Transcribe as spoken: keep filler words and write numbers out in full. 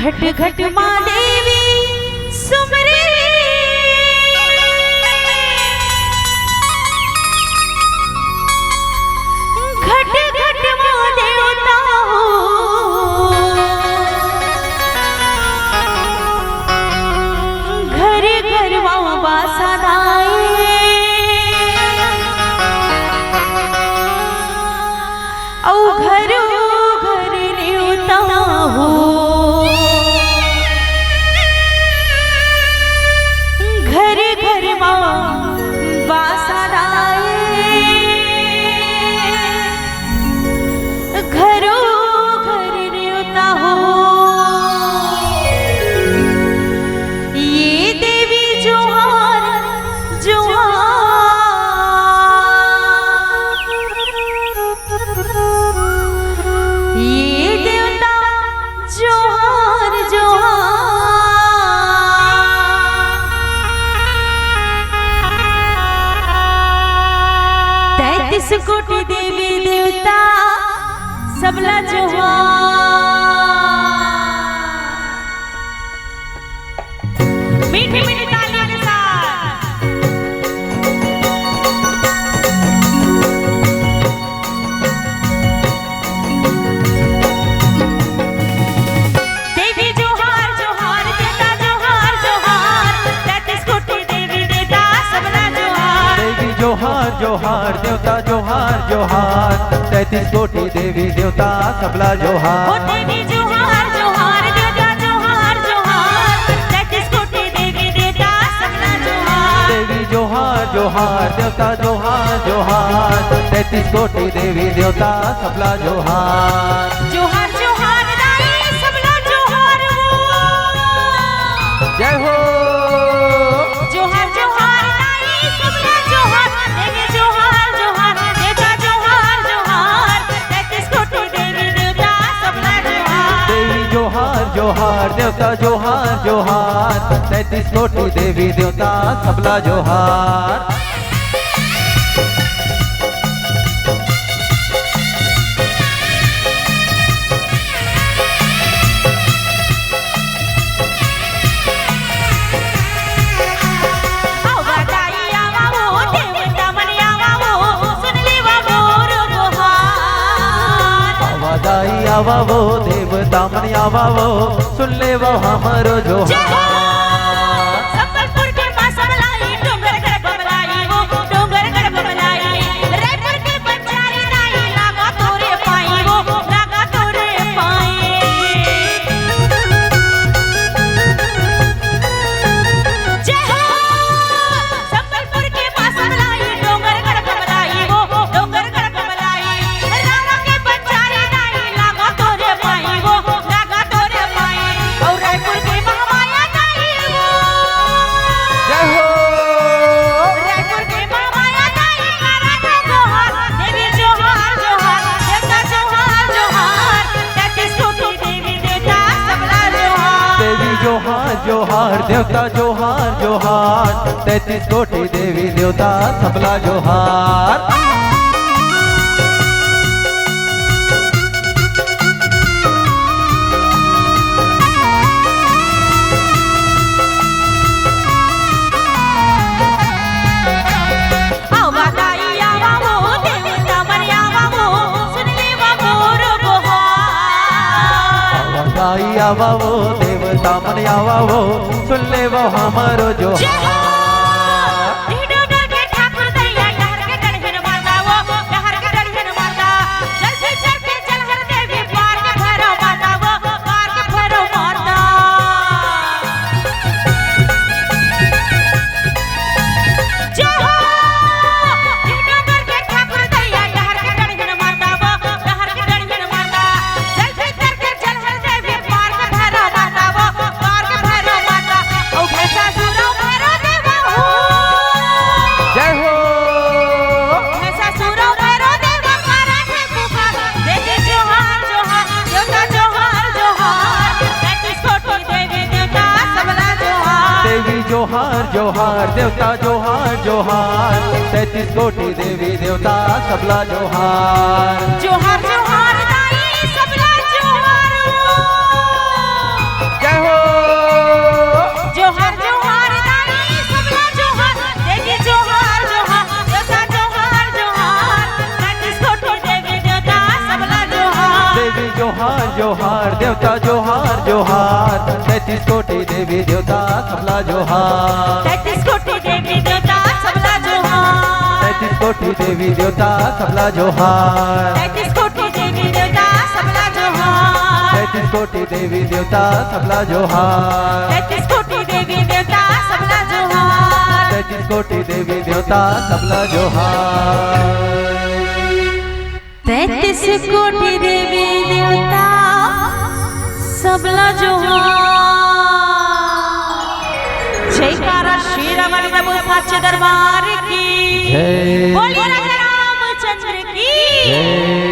घट घट माँ देवी सुमरे, घट घट माँ देवता हो, घर घर माँ बासा दाए। अउ घरो घर नेवता हो, घर घर मा बासा दाए। घरो घर नेवता हो, ये देवी जोहार जोहार। ये देवता जोहार जोहार। तैंतीस कोटि देवी देवता सबला जोहार। मीठी मीठी ताली के साथ। देवी जोहार जोहार, देवता जोहार जोहार, तैंतीस कोटि देवी देवता सबला जोहार। देवी जोहार जोहार, देवता जोहार जोहार, तैंतीस कोटि देवी देवता सबला जोहार। ओ देवी जोहार जोहार, देवता जोहार जोहार, तैंतीस कोटि देवी देवता सबला जोहार। देवी जोहार जोहार, देवता जोहार जोहार, तैंतीस कोटि देवी देवता सबला जोहार। जोहार जोहार दाई सबला जोहार हो। जय हो। जोहार जोहार दाई सबला जोहार, देवी जोहार जोहार, देवता जोहार जोहार, तैंतीस कोटि देवी देवता सबला जोहार। देवी जोहार जोहार, देवता जोहार जोहार, तैंतीस कोटि देवी देवता सबला जोहार। आवा दाई आवा वो, देवता मन आवा वो, सुन लेवा मोर गोहार। आवा दाई आवा वो, देवता मन आवा वो, सुन लेवा हमरो जोहार। जय हो। संबलपुर के माँ सबलाई, डोंगरगढ़ बमलाई वो, डोंगरगढ़ बमलाई, रायपुर के पंचारी दाई, लागा तोरे पाई वो, लागा तोरे पाई। जय हो। संबलपुर के माँ सबलाई, डोंगरगढ़ बमलाई वो, डोंगरगढ़ बमलाई, रावा के पंचारी दाई, लागा तोरे पाई वो, लागा तोरे पाई। अउ रायपुर के महामाया दाई वो। जय हो। रायपुर के महामाया दाई, करा थे जोहार, देवी जोहार जोहार, देवता जोहार जोहार, तैंतीस कोटि देवी देवता सबला जोहार। देवी जोहार जोहार, देवता जोहार जोहार, तैंतीस कोटि देवी देवता सबला जोहार। आवा दाई आवा वो, देवता मन आवा वो, सुन लेवा मोर गोहार। आवा दाई आवा वो, देवता मन आवा वो, सुन लेवा हमरो जोहार। जय हो। डोंगरगढ़ के ठाकुर दैया, डहर के डढ़िन माता वो, डहर के डढ़िन माता। जल भीतर के जलहर देवी, पार के भैरव माता वो, पार के भैरव माता। जय हो। डोंगरगढ़ के ठाकुर दैया, डहर के डढ़िन माता वो, डहर के डढ़िन माता। जल भीतर के जलहर देवी, पार के भैरव माता वो, पार के भैरव माता। ओ भैंसासुर भैरव देवा हो। जय हो। भैंसासुर भैरव देवा, करा थे पुकार। देवी जोहार जोहार, देवता जोहार जोहार, तैंतीस कोटि देवी देवता सबला जोहार। देवी जोहार जोहार, देवता जोहार जोहार, तैंतीस कोटि देवी देवता सबला जोहार। जोहार जोहार दाई सबला जोहार। जोहार देवता जोहार जोहार, तैंतीस कोटि देवी देवता सबला जोहार। तैंतीस कोटि देवी देवता सबला जोहार। तैंतीस कोटि देवी देवता सबला जोहार। तैंतीस कोटि देवी देवता सबला जोहार। तैंतीस कोटि देवी देवता सबला जोहार। तैंतीस कोटि देवी देवता सबला जोहार। तैंतीस कोटि देवी देवता सबला जोहार। तैंतीस कोटि देवी देवता सबला जोहार। जयकारा शेरा वाले बाबू साचे दरबार की। जय। बोलिए राजा रामचंद्र की। जय।